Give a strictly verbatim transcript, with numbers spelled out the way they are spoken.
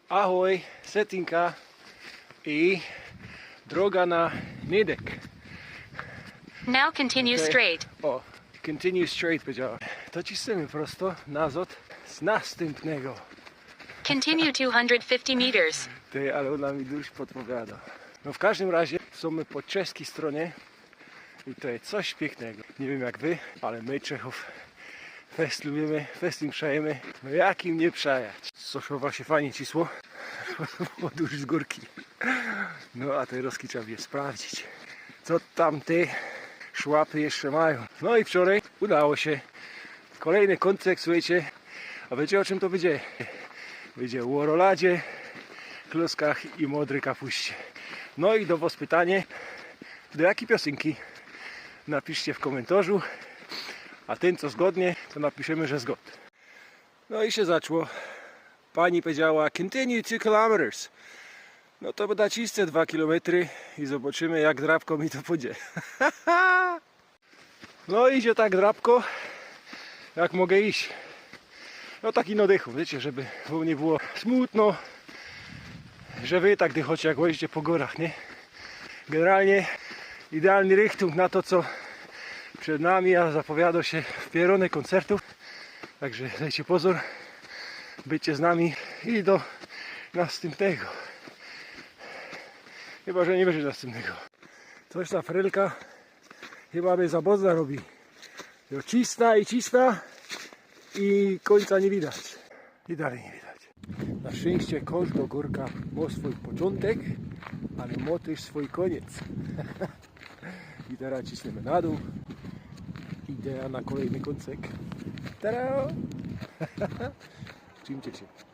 Ahoj, Setinka i droga na Nydek. Now continue Okej. Straight. O, continue straight powiedziała. To ciśniemy prosto nazad z nastympnego. Continue two hundred fifty meters. Ty, ale ôna mi już podpowiada. No w każdym razie sōm my po czeski stronie i to jest coś piyknego. Niy wiym jak wy, ale my Czechōw fest lubimy, fest im przejemy. No jak im niy przejać? Soszowa sie fajnie cisło. Podōż z gōrki. No a te roski trzeba bie sprawdzić, co tam te szłapy jeszcze majōm. No i wczoraj udało sie. Kolejny kōncek, słuchejcie. A wiycie, ô czym to bydzie? Bydzie ô roladzie, klockach i modryj kapuście. No i do wos pytanie, do jakij piosynki? Napiszcie w kōmyntorzu. A tyn, co zgodnie, to napiszymy, że zgod. No i sie zaczło. Pani powiedziała: „Continue two kilometers”. No to byda cisce dwa kilometry i zobaczymy, jak drabko mi to pójdzie. No idzie tak drabko, jak mogę iść. No tak ino dychōm, wiycie, żeby wōm niy było smutno, że wy tak dychocie, jak łazicie po gōrach, niy? Generalnie idealny rychtung na to, co przed nami, a zapowiado sie wpierōnek kōncertōw. Także dejcie pozōr, bydźcie z nami i do nastympnego. Chyba że niy bydzie nastympnego. Coś ta frelka chyba mie za bozna robi. Jo, cisna i cisna i kōńca niy widać. I dalij niy widać. Na szczyńście kożdo gōrka mo swōj poczōntek, ale mo tyż swōj kōniec. I teroz cisniymy na dōł. Idzie na kolejny kōncek. Tada! Trzimcie sie.